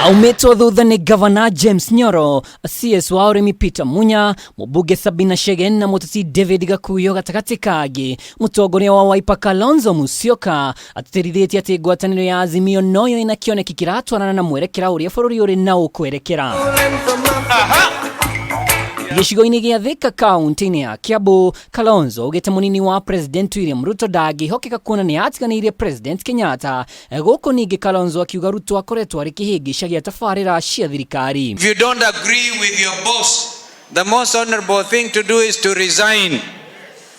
Aumĩtwo thutha nĩ Gavana James Nyoro, CS wa ũrĩmi Peter Munya, mũmbunge Sabina Chege na mũteti David Gakuyo gatagatĩ kangĩ. Mũtongoria wa Wiper Kalonzo Musyoka atĩtĩrithĩtie atĩ ngwatanĩro ya Azimio noyo ĩna kĩoneki kĩratwarana na mwerekera ũrĩa bũrũri ũrĩ na ũkwerekera. Gĩcigo-inĩ gĩa Thika kaunti-inĩ ya Kiambu, Kalonzo augĩte mũnini wa President William Ruto ndangĩhokeka kuona nĩ atiganĩirie President Kenyatta. Gũkũ ningĩ Kalonzo akiuga Ruto akoretwo arĩ kĩhĩngĩca gĩa tabarĩra cia thirikari. If you don't agree with your boss, the most honorable thing to do is to resign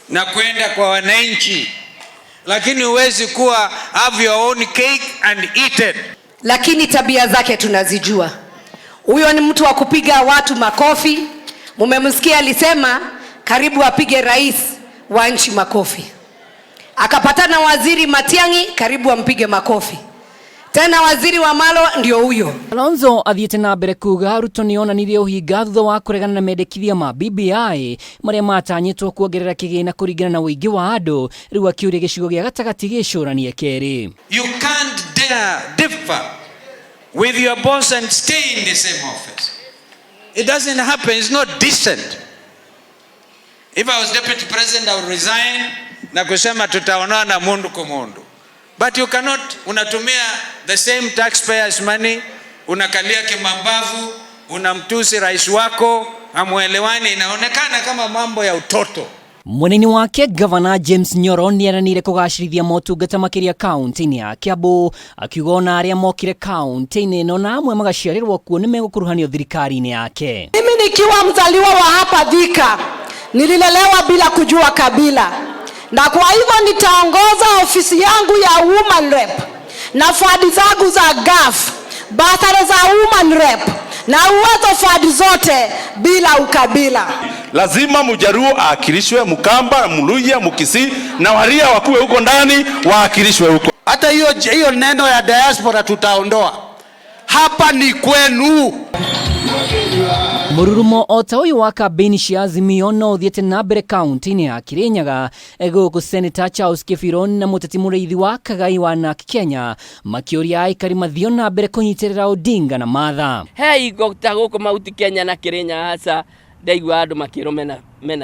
na kwenda kwa wananchi, lakini huwezi kuwa have your own cake and eat it. Lakini tabia zake tunazijua. Huyo ni mtu wa kupiga watu makofi. Mumemsikia alisema karibu apige rais wa nchi makofi, akapatana waziri Matiang'i, karibu ampige makofi tena, waziri Wamalwa ndio huyo. Kalonzo athiĩte na mbere kuga Ruto nĩ onanirie ũhinga thutha wa kũregana na mendekithia ma BBI marĩa matanyĩtwo kuongerera kĩgĩna kũringana na ũingĩ wa andũ, rĩu akĩũria gĩcigo gĩa gatagatĩ gĩcũranie kerĩ. You can't dare differ with your boss and stay in the same office. It doesn't happen. It's not decent. If I was deputy president, I would resign na kusema tutaonana mundu kwa mundu. But you cannot, unatumia the same taxpayers money, unakalia kimambavu, unamtusi rais wako, hamuelewani, inaonekana kama mambo ya utoto. Mwena-inĩ wake Gavana James Nyoro nĩeranĩire kũgacĩrithia motungata makĩria kaunti-inĩ ya Kiambu, akiuga ona arĩa mokire kaunti-inĩ ĩno na amwe magaciarĩrwo kuo nĩ megũkuruhanio thirikari-inĩ yake. Mimi nikiwa mzaliwa wa hapa Thika, nililelewa bila kujua kabila, na kwa hivyo nitaongoza ofisi yangu ya woman rep na fund zangu za GAF, bursary za woman rep na uwezo fund zote bila ukabila. Lazima Mjaluo aakilishwe, Mkamba, Mluhya, Mkisii na Waria wakuwe huko ndani waakilishwe huko. Hata hiyo hiyo neno ya diaspora tutaondoa. Hapa ni kwenu. Mũrurumo o ta ũyũ wa kambĩini cia Azimio no ũthiĩte na mbere kaunti-inĩ ya Kirinyaga, gũkũ Senator Charles Kĩbirũ na mũteti mũrĩithi wa Kagai wa NARC Kenya makĩũria aikari mathiĩ na mbere kũnyitĩrĩra Odinga na Martha. He ingo ta gũkũ Mount Kenya na Kirinyaga, hasa ndaigua andũ makĩrwo mena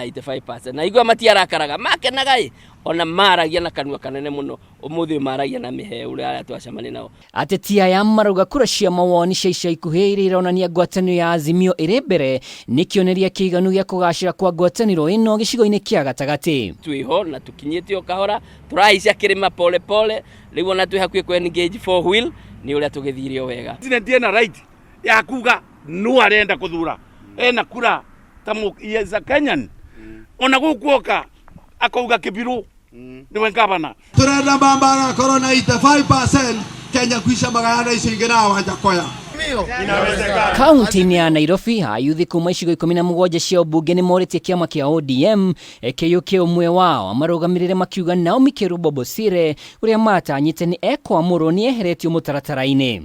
85% na igua matiarakaraga, makenaga ĩ, ona maragia na kanua kanene mũno. Ũmũthĩ ũyũ maragia na mĩheũ arĩa twacemania nao. Ateti aya marauga kura cia mawoni cia ica ikuhĩ iria ironania ngwatanĩro ya Azimio ĩrĩ mbere nĩ kĩonereria kĩiganu gĩa kũgacĩra kwa ngwatanĩro ĩno gĩcigo-inĩ kĩa gatagatĩ. Twĩho na tũkinyĩte o kahora, tũrahaica kĩrĩma pole pole. Rĩu ona twĩ hakuhĩ kũ engage four wheel, nĩ ũrĩa tũgĩthire o wega. President ena right ya kuga no arenda kuthura ena kura ta mu he is a Kenyan, ona gukuoka akauga Kibiru niwe gavana. Turenda mbamba agakorwo na 85% Kenya kwisha magayana icio ingĩ na Wanjakoya. Kaunti-inĩ ya Nairobi, ayuthi kuma icigo 17 cia ũmbunge nĩ morĩtie kĩama kĩa ODM kĩiyũkie ũmwe wao amarũgamĩrĩre, makiuga Naomi Kerubo Bosire ũrĩa matanyĩte nĩ ekwamũrwo nĩ eheretio mũtaratara-inĩ.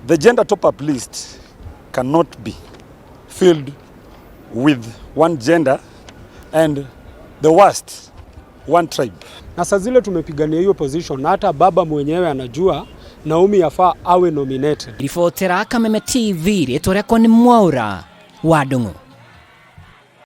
The gender top-up list cannot be filled with one gender and the worst, one tribe. Na saa zile tumepigania hiyo position na hata baba mwenyewe anajua Naomi yafaa awe nominated. Ribotera Kameme TV, rĩtwa rĩakwa nĩ Mwaũra wa Ndung'u.